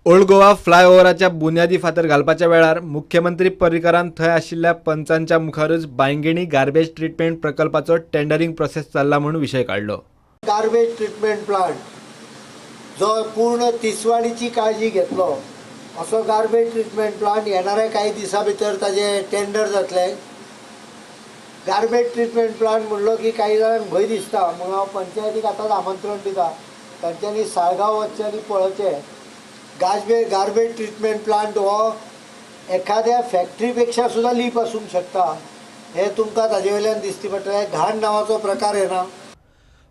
Old Goa फ्लायओव्हराच्या बुन्यादी फातर घालपाच्या वेळार मुख्यमंत्री पर्रीकारान थंय आशिल्ल्या पंचांच्या मुखारूच Bainguinim garbage treatment प्रकल्पाचो tendering process चल्ला म्हूण विशय काडलो. गार्बेज ट्रिटमेंट प्लांट जो पूर्ण तिसवाडीची काळजी घेतलो असो गार्बेज ट्रिटमेंट प्लांट येणाऱ्या काही दिसां भितर ताजे टेंडर जातले. गार्बेज ट्रिटमेंट प्लांट म्हणलो की काही जाणांक भंय दिसता, म्हणून हांव पंचायतीक आतांच आमंत्रण दिता, तांच्यांनी साळगांव वचचें आनी पळोवचें. गार्बेज ट्रिटमेंट प्लांट हो एखाद्या फॅक्टरी पेक्षा सुद्दां लीप आसूंक शकता हें तुमकां ताजे वयल्यान दिसती पडटलें. घाण नांवाचो प्रकार येना.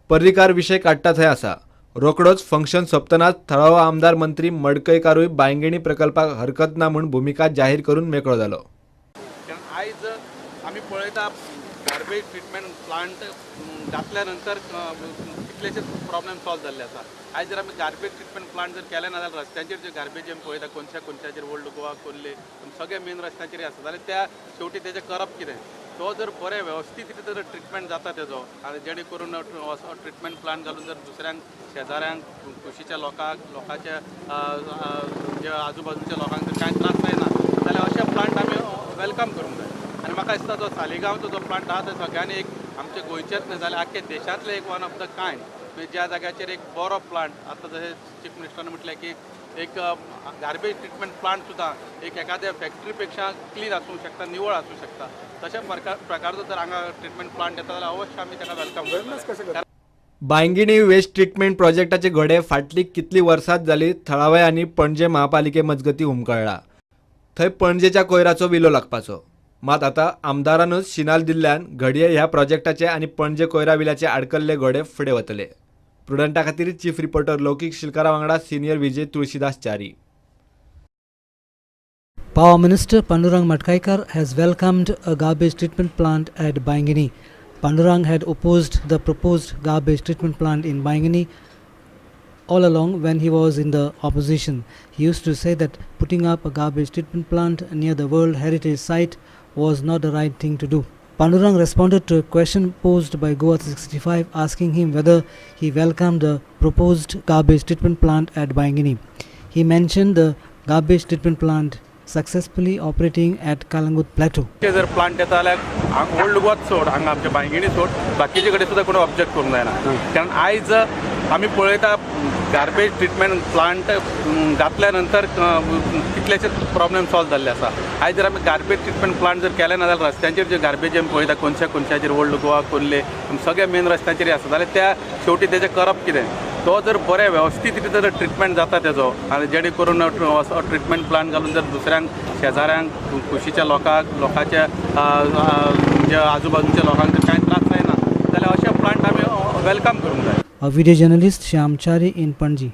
पर्रीकार विशय काडटा थंय आसा, रोखडोच फंक्शन सोंपतनाच थळावो आमदार मंत्री मडकयकारूय बांयगिणी प्रकल्पाक हरकत ना म्हूण भुमिका जाहीर करून मेकळो जालो. कारण आयज आमी पळयता, गार्बेज ट्रिटमेंट प्लांट घातल्या नंतर कितलेशेच प्रॉब्लेम सॉल्व जाल्ले आसा. आयज जर आमी गार्बेज ट्रिटमेंट प्लांट जर केले ना जाल्यार रस्त्यांचेर जे गार्बेज आमी पळयता, कोनशा कोनशाचेर, ओल्ड गोवा, खोर्ले, सगळे मेन रस्त्यांचेर आसा, जाल्यार त्या शेवटी तेजें करप कितें? तो जर बरें वेवस्थीत रितीन जर ट्रिटमेंट जाता तेजो आनी जेणे करून असो ट्रिटमेंट प्लांट घालून जर दुसऱ्यांक, शेजाऱ्यांक, कुशीच्या लोकांक, लोकांच्या जे आजूबाजूच्या लोकांक जर कांय त्रास जायना जाल्यार अशे प्लांट आमी welcome करूंक जाय. आनी म्हाका दिसता जो सालिगांवचो जो प्लांट आहा तो सगळ्यांनी एक आमच्या गोंयचेच न्हय जाल्यार आख्खे देशांतले एक वन ऑफ the kind, म्हणजे ज्या जाग्याचेर एक बरो प्लांट. आतां जशें चीफ मिनिस्टरान म्हटलें की एक गार्बेज ट्रिटमेंट प्लांट सुद्दां एक एखाद्या फॅक्टरी पेक्षा क्लीन आसूंक शकता, निवळ आसूं शकता. तशा प्रकारचो जर हांगा ट्रिटमेंट प्लांट येता जाल्यार अवश्य आमी ताका welcome करतले. बांयगिणी वेस्ट ट्रिटमेंट प्रोजेक्टाचे घोडे फाटलीं कितलीं वर्सांच जाली थळावे आनी पणजे महापालिके मजगतीं हुमकळ्ळा. थंय पणजेच्या कोयराचो विलो लागपाचो. मात आतां आमदारानूच शिनाल दिल्ल्यान घडये ह्या प्रोजेक्टाचे आनी पणजे कोयरा विल्याचे आडकल्ले घोडे फुडें वतले. प्रुडंटा खातीर चीफ रिपोर्टर लौकीक शिलकारा वांगडा senior Vijay Tulsidas Chari. Power Minister Pandurang Madkaikar has welcomed a garbage treatment plant at Baingini. Pandurang had opposed the proposed garbage treatment plant in Baingini all along when he was in the opposition. He used to say that putting up a garbage treatment plant near the World Heritage Site was not the right thing to do. Pandurang responded to a question posed by Goa 365 asking him whether he welcomed the proposed garbage treatment plant at Baingini. He mentioned the garbage treatment plant successfully operating at Kalangut Plateau. ते जर plant येता जाल्यार old Goa सोड, हांगा आमच्या बांयगिणी सोड, बाकीचे कडेन सुद्दां कोण ऑब्जेक्ट करूंक जायना. कारण आयज आमी पळयता, गार्बेज ट्रिटमेंट प्लांट घातल्या नंतर कितलेशेच प्रॉब्लेम सॉल्व जाल्ले आसा. आयज जर आमी गार्बेज ट्रिटमेंट प्लांट जर केले ना जाल्यार रस्त्यांचेर जे गार्बेज आमी पळयता, कोनशा कोनशाचेर, ओल्ड गोवा, खोर्ले, सगळे मेन रस्त्यांचेर आसा, जाल्यार त्या शेवटी तेजें करप कितें? तो जर बरें वेवस्थीत रितीन जर ट्रिटमेंट जाता तेजो आनी जेणे करून असो ट्रिटमेंट प्लांट घालून जर दुसऱ्यांक, शेजाऱ्यांक, कुशीच्या लोकांक, लोकांच्या जे आजूबाजूच्या लोकांक जर कांय त्रास जायना जाल्यार अशे प्लांट आमी welcome करूंक जाय. A video journalist Shyam Chari in Panji.